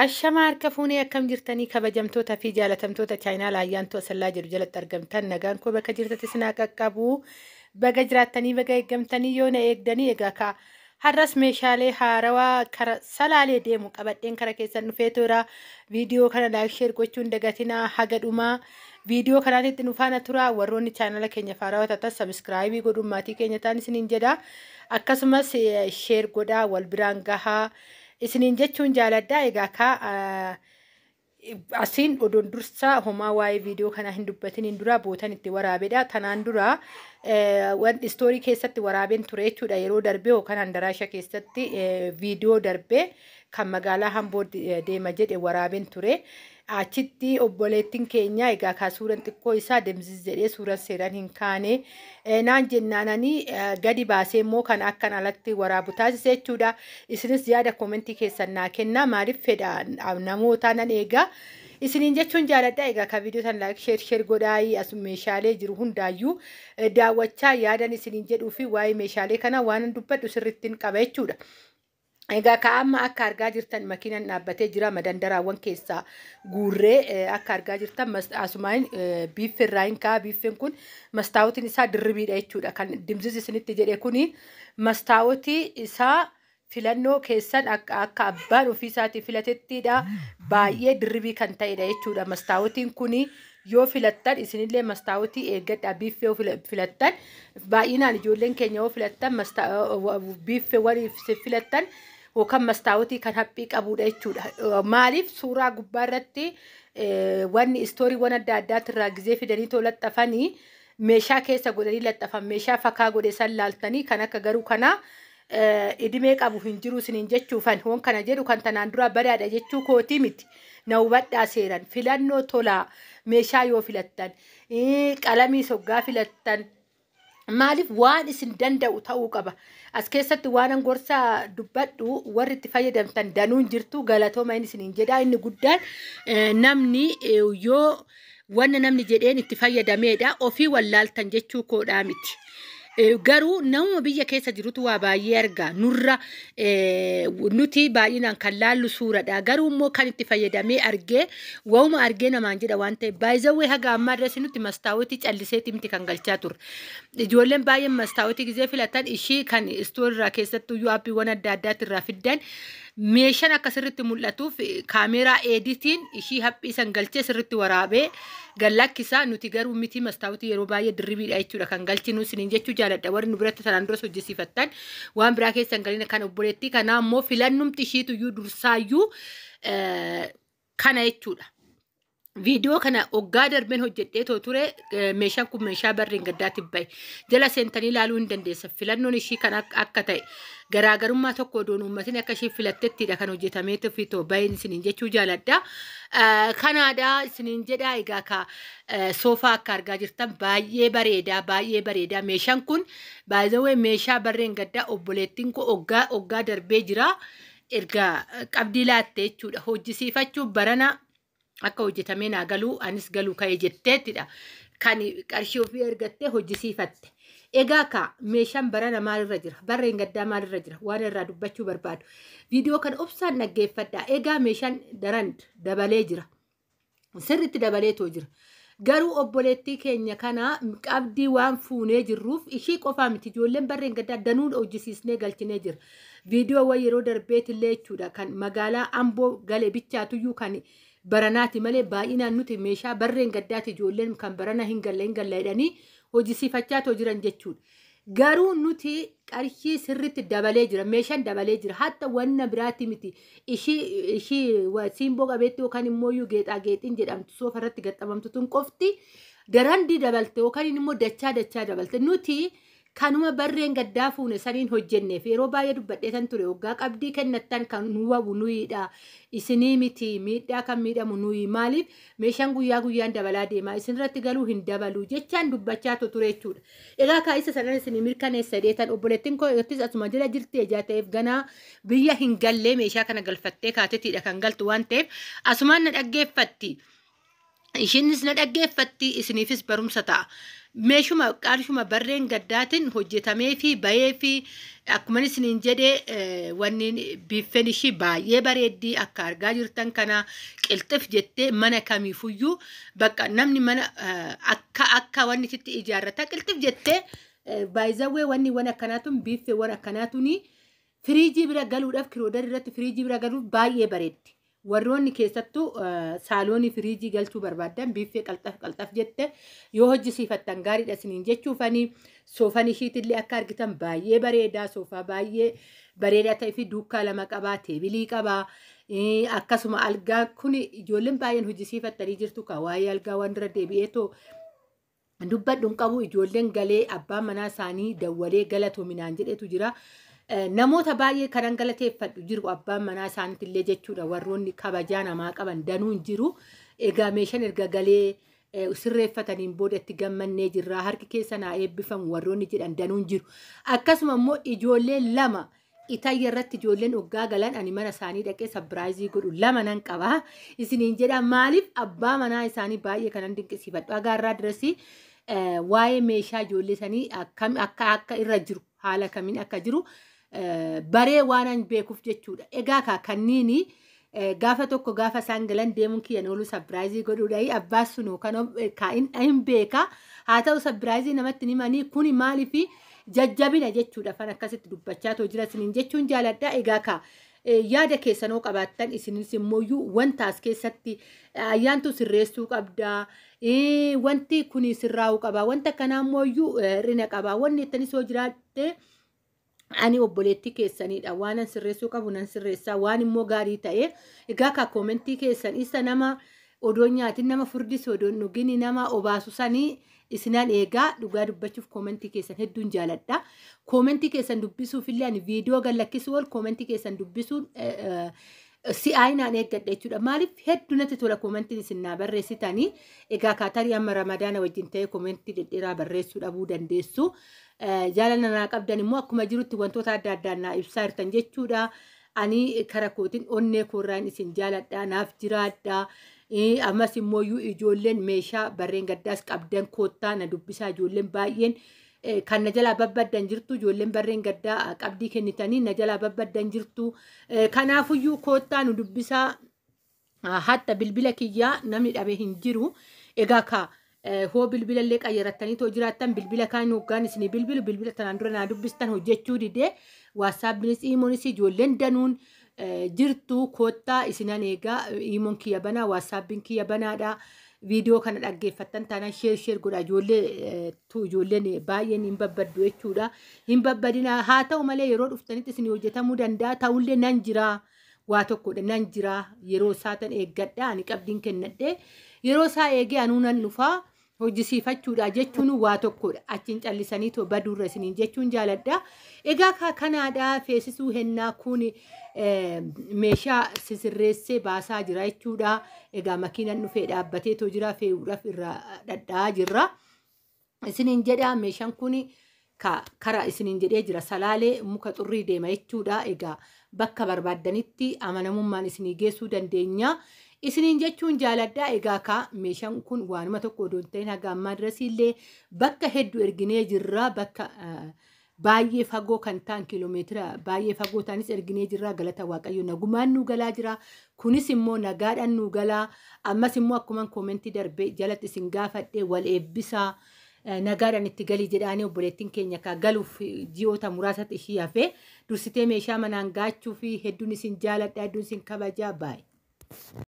Ashama harka fuunee, akkam jirtanii kabajamtoota fi jaalatamtoota chaayinaa Ayyaantuu Asallaa jedhu jalatti argamtan? Nagaan koo bakka jirtatti sinaa qaqqabu. Baga jiraattanii, baga eeggamtanii, yoo na eegdanii. Egaa kaa har'as meeshaalee haarawaa kara Salaalee deemu qabadheen kara keessan dhufee tura. Viidiyoo kana like, share gochuun dagatinaa, haga dhumaa viidiyoo kanaatitti nu faana tura. Warroonni chaanala keenya haarawaa taatan subscribe godhuun maatii keenya ta'an isiniin jedha. Akkasumas share godhaa, wal biraan gahaa isiniin jechuun jaaladha. Egaa kaa asiin odoon dursaa homaa waa'ee viidiyoo kanaa hin dubbatiniin dura bootan itti waraabedha. Tanaan dura waan story keessatti waraabeen ture jechuudha, yeroo darbee yookaan handaraasha keessatti viidiyoo darbee kan magaalaa Hamboo deema jedhe waraabeen ture. Achitti obboleettiin keenya egaa kaa suuraan xiqqoo isaa deemsis jedhee suuraan seeraan hin kaane naan jennaananii gadi baasee immoo kan akkan alatti waraabu taasise jechuudha. Isinis yaada comment keessan naa kenna, maaliif fedha namoota nan eegaa. Isiniin jechuun jaaladha. Egaa ka viidiyoo tan like, share share godhaayi, as meeshaalee jiru hundaayyuu daawwachaa yaadan isiniin jedhuu fi waa'ee meeshaalee kana waan dubbadhu sirrittiin qaba jechuudha. Egaa ka amma akka argaa jirtan makiinaan dhaabbatee jira, madandaraawwan keessaa guurree akka argaa jirtan asumaan biiffee irraa hin ka'a. Biiffeen kun mastaawotiin isaa dirribiidha jechuudha. Kan dimzis isinitti jedhe kuni mastaawotii isaa filannoo keessan akka abbaan ofii isaatii filatettidha. Baay'ee dirribii kan ta'edha jechuudha. Mastaawotiin kuni yoo filattan isinillee mastaawotii eeggadha. Biiffee yoo filattan, baay'inaan ijoolleen keenya yoo filattan, biiffee warri filattan yookaan mastaawotii kan haphii qabudha jechuudha. Maaliif suuraa gubbaa irratti wanni storywwan adda addaatirraa gizee fidanii too laxxafanii, meeshaa keessa godhanii laxxafan, meeshaa fakaa godhe san laaltanii kan akka garuu kanaa idimee qabu hin jiru isiniin jechuufan. Hoon kana jedhu kan tanaan dura badaadha jechuu kootii miti. Na hubadhaa seeran, filannoo tolaa meeshaa yoo filattan, qalamii soggaa filattan, maaliif waan isin danda'u ta'uu qaba. As keessatti waan gorsa dubbadhu, warri itti fayyadamtan danuun jirtu, galatooma inni isiniin jedha. Inni guddaan namni yoo wanna namni jedheen itti fayyadameedha, ofii wallaaltan jechuu koodhaa miti. Garuu namuma biyya keessa jirutu waa baay'ee argaa nurra, nuti baay'inaan kan laallu suuradha. Garuu immoo kan itti fayyadamee argee wauma argee namaan jedha waan ta'eef, baay'izawwee haga ammaa irra nuti mastaawotii calliseeti miti kan galchaa turre. Ijoolleen baay'een mastaawotii gizee filatan ishii kan store irraa, keessattuyyuu appiiwwan adda addaatti irraa fiddan, meeshaan akka sirritti mul'atuuf kaameeraa editiin ishii haphii san galchee sirritti waraabee gallakkisaa. Nuti garuu miti, mastaawotii yeroo baay'ee dirribiidha jechuudha kan galchinu isiniin jechuu jaaladha. Warri nu biratti tanaan duras hojjesiifattan waan biraa keessan galina. Kan obboleettii kanaa immoo filannumti ishiituyyuu dursaayyuu kana jechuudha. Viidiyoo kana oggaa darbeen hojjedhee too ture, meeshaan kun meeshaa barreen gaddaatti bahe. Jala seentanii ilaaluu hin dandeessa. Filannoon ishii kan akka ta'e garaagarummaa tokko odoon uummatiin akka ishii filattettidha kan hojjetamee fi too baheen isiniin jechuu jaaladha. Kanaadha isiniin jedha. Egaa ka soofaa akka argaa jirtan baay'ee bareedaa, baay'ee bareedaa. Meeshaan kun baay'ee meeshaa barreen gaddaa obboleettiin koo oggaa oggaa darbee jira. Erga qabdii laatte jechuudha. Hojjisiifachuuf barana akka hojjetamee naa galuu, anis galuu ka'e jetteettidha. Kan qarshii ofii ergattee hojjisiifatte. Egaa ka meeshaan barana maalirra jira? Barreen gaddaa maalirra jira? Waan irraa dubbachuu barbaadu. Viidiyoo kana obsaan dhaggeeffadha. Egaa meeshaan daran dabalee jira. Sirriitti dabaleetoo jira. Garuu obboleettii keenya kana qabdii waan fuunee jirruuf, ishii qofaa miti, ijoolleen barreen gaddaa danuun hojjisiisnee galchinee jira. Viidiyoowwan yeroo darbeetillee jechuudha, kan magaalaa Amboo gale bichaatuyyuu kan baranaati malee, baay'inaan nuti meeshaa barreen gaddaati ijoolleen kan barana hin galle hin galle jedhanii hojjisiifachaa too jiran jechuudha. Garuu nuti qarshii sirriitti dabalee jira, meeshaan dabalee jira. Hatta wanna biraatti miti. Ishii simboo qabeetti yookaan immoo geexaa geexiin jedhamtu soofa irratti gaxxamamtu tun qofti darandii dabalte yookaan immoo dachaa dachaa dabalte. Nuti kanuma barreen gaddaa fuune saniin hojjenneef, yeroo baay'ee dubbadhee tan ture, waggaa qabdii kennattan kan nu wabu nuyiidha. Isinii miti miidhaa kan miidhamu nuyi. Maaliif meeshaan guyyaa guyyaan dabalaa deema, isinirratti galuu hin dabalu jechaan dubbachaa ture jechuudha. Egaa kaa isa sanan isinii mirkaneessa deetan, obboleettiin koo ittis asuma jala jirti ejaa ta'eef, ganaa biyya hin gallee meeshaa kana galfattee kaateetiidha kan galtu waan ta'eef, asumaan na dhaggeeffatti. Ishiinis na dhaggeeffatti, isiniifis barumsa ta'a. Meeshuma qarshuma barreen gaddaatiin hojjetamee fi bahee fi akkuma isiniin jedhee, wanni biiffeen ishii baay'ee bareeddii. Akka argaa jirtan kana qilxif jettee mana kamiifuyyuu bakka namni mana akka wanni itti ijaarrata qilxif jettee baay'izawwee wanni wan akkanaatun biiffeewwan akkanaatuni firiijii bira galuudhaaf, kiroodarii irratti firiijii bira galuuf baay'ee bareeddi. Warroonni keessattuu saaloonii firiijii galchuu barbaaddan biiffee qalxaf qalxaf jette yoo hojjisiifattan gaariidha isiniin jechuufanii. Soofan ishiitillee akka argitan baay'ee bareedaa, soofaa baay'ee bareedaa ta'ee fi duukaa lama qabaa, teebilii qabaa. Akkasuma algaa kun ijoolleen baay'een hojjisiifattanii jirtu. Ka waa'ee algaa waan dura deebi'eetoo dubbadhu hin qabu. Ijoolleen galee abbaan manaa isaanii dawwalee galatoominaan jedhetu jira. Namoota baay'ee kanan galateeffadhu jiru, abbaan manaa isaaniitillee jechuudha. Warroonni kabajaa namaa qaban danuun jiru. Egaa meeshaan erga galee sirreeffataniin booda itti gammannee jirra, harki keessa naa eebbifamu warroonni jedhan danuun jiru. Akkasuma immoo ijoolleen lama itayya irratti ijoolleen oggaa galan ani mana isaanii dhaqee surprise godhu lama nan qaba isiniin jedha. Maaliif? Abbaa manaa isaanii baay'ee kanan dinqisiifadhu. Agaarraa dirasii waa'ee meeshaa ijoollee sanii akkam akka irra jiru, haala kamiin akka jiru baree waan beekuuf jechuudha. Egaa kaa kanniini gaafa tokko gaafa isaan galan deemuun kiyyan oolu surprise godhuudha. Abbaa sunuu kan hin beeka. Haa ta'u, surprise namatti himanii kuni maaliifi jajjabina jechuudha. Fan akkasitti dubbachaa too jira isiniin jechuun jaaladha. Egaa kaa yaada keessanoo qabaattan, isinis immoo wanta as keessatti ayyaantu sirreessuu qabdaa. Wanti kuni sirraa'uu qabaa. Wanta kanaa immoo hir'ina qabaa. Wanni ittanis yoo jiraatte ani obboleettii keessanidha. Waan an sirreessuu qabu nan sirreessaa. Waan immoo gaarii ta'e egaa kaa koomentii keessan isa nama odoo nyaatin nama furdisu, odoo dhugini nama obaasu sanii isinan eegaa. Dhugaa dubbachuuf koomentii keessan hedduun jaaladha. Koomentii keessan dubbisuuf illee ani viidiyoo gallakkisuu ol koomentii keessan dubbisuun si'aayinaan eeggadha jechuudha. Maaliif? Hedduu natti tola koomentiin isin naa barreessitanii. Egaa kaatarii amma Ramadaana wajjin ta'ee koomentii dhedheeraa barreessuu dhabuu dandeessu. Jaalala naa qabdan immoo akkuma jirutti wantoota adda addaan naa ibsaa jirtan jechuudha. Ani kara kootiin onnee koorraan isin jaaladha, naaf jiraadha. Ammas immoo ijoolleen meeshaa barreen gaddaas qabdan koottaa na dubbisaa. Ijoolleen baay'een kan na jalaa babbaddan jirtu, ijoolleen barreen gaddaa qabdii kennitanii na jalaa babbaddan jirtu. Kanaafuyyuu koottaa nu dubbisaa. Hatta bilbila kiyyaa namni dhabe hin jiru. Egaa kaa hoo bilbila illee qayyarattanii too jiraattan, bilbila kaan hoggaan isinii bilbilu bilbila tanaan dura naa dubbistan hojjechuu didee. Waatsaappinis iimoonis ijoolleen danuun jirtu, koottaa isinan eegaa. Iimoon kiyya banaa, waatsaappiin kiyya banaadha. Viidiyoo kana dhaggeeffattan taanaan share share godha. Ijoollee tu ijoolleen baay'een hin babbaddu jechuudha. Hin babbadina. Haa ta'u malee yeroo dhuftanitti isin hojjetamuu danda'a. Ta'ullee nan jira. Waa tokkodha, nan jira. Yeroo isaatan eeggadha. Ani qabdiin kennadhe. Yeroo isaa eegee anuu nan dhufaa. Hojjisiifachuudha jechuun waa tokkodha. Achiin callisanii too baduurra isiniin jechuun jaaladha. Egaa kanaadha, feesisuu hennaa kun meeshaa sisirreessee baasaa jira jechuudha. Egaa makiinaan dhufee dhaabbatee too jira, fe'uudhaaf irraa dhadha'aa jirra. Isiniin jedha, meeshaan kun kara isiniin jedhee jira, Salaalee muka xurrii deema jechuudha. Egaa bakka barbaaddanitti amanamummaan isinii geessuu dandeenya. Isiniin jechuun jaaladha. Egaa kaa meeshaan kun waanuma tokko odoo hin ta'in haga ammaa dirasiillee bakka hedduu erginee jirra. Bakka baay'ee fagoo kan ta'an, kiiloomeetira baay'ee fagoo ta'anis erginee jirra. Galata Waaqayyo nagumaan nuu galaa jira. Kunis immoo nagaadhaan nuu galaa. Ammas immoo akkuma koomentii darbe jalatti isin gaafadhe, wal eebbisaa. Nagaadhaan itti galii jedhaanii obboleettiin keenya ka galuuf ji'oota muraasatti ishii hafee dursitee meeshaa manaan gaachuu fi hedduun isin jaaladha, hedduun isin kabajaa, baay'ee.